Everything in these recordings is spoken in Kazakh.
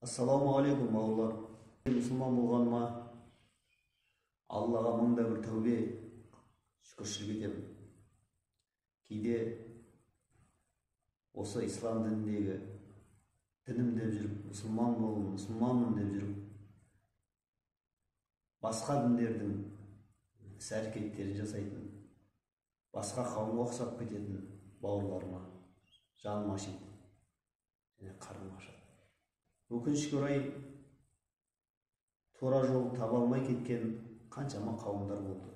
Ассалаумағалейкум, бауырлар. Мұсылман болғаныма Аллаға мың да бір тәубе, шүкіршілік етемін. Кейде осы ислам дініндегі дінім деп жүріп, мұсылман болдым, мұсылманмын деп жүріп, басқа діндердің іс әрекеттерін жасайтын, басқа қауымға ұқсап кететін бауырларыма жаным ашиды және қарным ашады. Өкінішке орай, тура жол таба алмай кеткен қаншама қауымдар болды.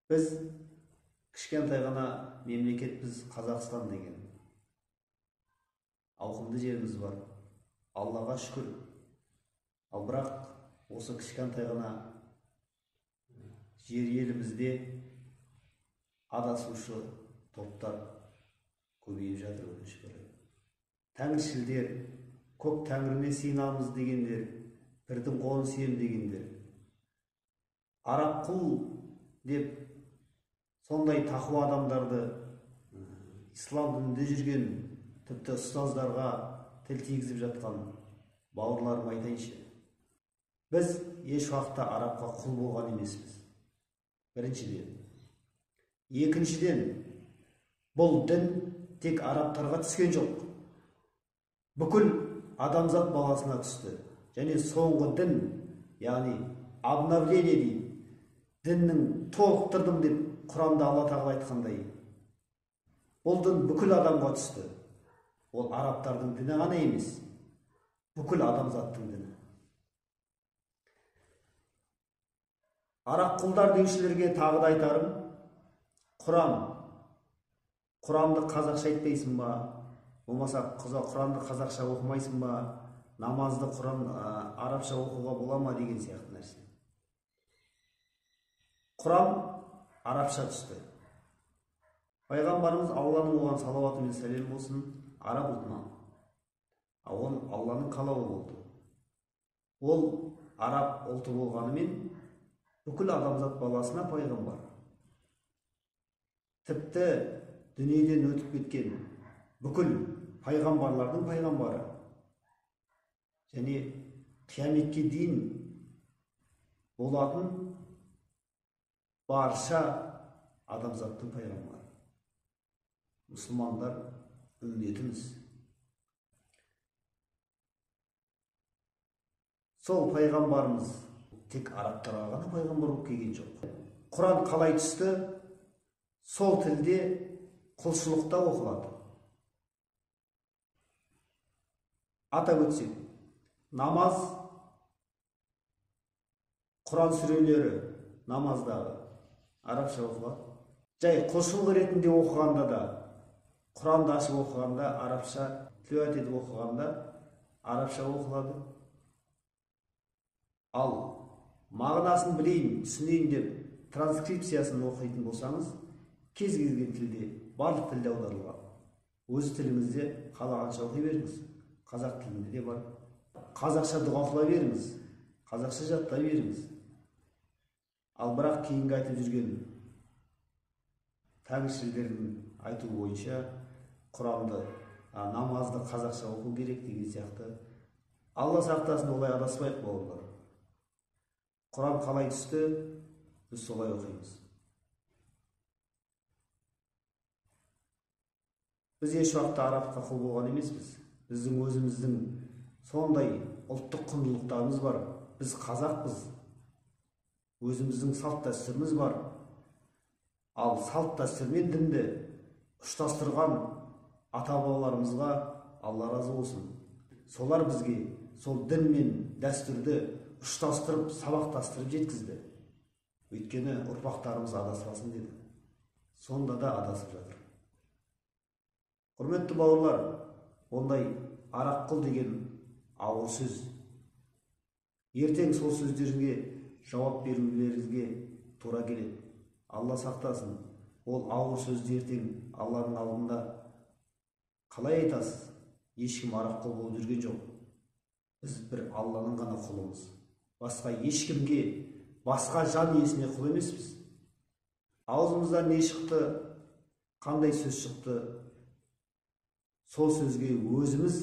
Біз кішкентай ғана мемлекетпіз, Қазақстан деген. Ауқымды жеріміз бар. Аллаға шүкір. Ал бірақ осы кішкентай ғана жер елімізде адасушы топтар көбейіп жатыр, өкінішке орай. Тәңіршілдер, көк тәңіріне сыйынамыз дегендер, пірдің қолын сүйем дегендер, араб құл деп сондай тақуа адамдарды, ислам дінінде жүрген тіпті ұстаздарға тіл тигізіп жатқан бауырларым, айтайыншы, біз еш уақытта арабқа құл болған емеспіз. Біріншіден. Екіншіден, бұл дін тек арабтарға түскен жоқ, бүкіл адамзат баласына түсті. Және соңғы дін, яғни обновление дейді, діннің толықтырдым деп Құранда Алла Тағала айтқандай, бұл дін бүкіл адамға түсті. Ол арабтардың діні ғана емес, бүкіл адамзаттың діні. Араб құлдар деушілерге тағы да айтарым, Құранды қазақша айтпайсың ба, болмаса Құранды қазақша оқымайсың ба, намазды Құран арабша оқуға бола ма деген сияқты нәрсе. Құран арабша түсті. Пайғамбарымыз, Алланың оған салауаты мен сәлем болсын, араб ұлтынан. Ал ол Алланың қалауы болды. Ол араб ұлты болғанымен бүкіл адамзат баласына пайғамбар. Тіпті дүниеден өтіп кеткен бүкіл пайғамбарлардың пайғамбары. Және қияметке дейін болатын барша адамзаттың пайғамбары. Мұсылмандар үмметіміз. Сол пайғамбарымыз тек арабтарға ғана пайғамбар болып келген жоқ. Құран қалай түсті, сол тілде құлшылықта оқылады. Атап өтсек, намаз, Құран сүрелері намаздағы арабша оқылады. Жай құлшылық ретінде оқығанда да, Құранды ашып оқығанда арабша, тілауат етіп оқығанда арабша оқылады. Ал мағынасын білейін, түсінейін деп транскрипциясын оқитын болсаңыз, кез келген тілде, барлық тілде аударылған. Өз тіліңізде қалағанша оқи беріңіз. Қазақ тілінде де бар. Қазақша дұға қыла беріңіз, қазақша жаттай беріңіз. Ал бірақ кейінгі айтып жүрген тәңіршілдердің айтуы бойынша Құранды, намазды қазақша оқу керек деген сияқты. Алла сақтасын, олай адаспайық, бауырлар. Құран қалай түсті, біз солай оқимыз. Біз еш уақытта арабқа құл болған емеспіз. Біздің өзіміздің сондай ұлттық құндылықтарымыз бар. Біз қазақпыз. Өзіміздің салт дәстүріміз бар. Ал салт дәстүр мен дінді ұштастырған ата-бабаларымызға Алла разы болсын. Солар бізге сол дін мен дәстүрді ұштастырып, сабақтастырып жеткізді. Өйткені ұрпақтарымыз адаспасын деді. Сонда да адасып жатыр. Құрметті бауырлар, ондай араб құл деген ауыр сөз. Ертең сол сөздеріңе жауап берулеріңізге тура келеді. Алла сақтасын, ол ауыр сөзді ертең Алланың алдында қалай айтасыз? Ешкім араб құл болып жүрген жоқ. Біз бір Алланың ғана құлымыз. Басқа ешкімге, басқа жан иесіне құл емеспіз. Аузымыздан не шықты, қандай сөз шықты, Сол сөзге өзіміз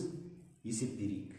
есеп берейік.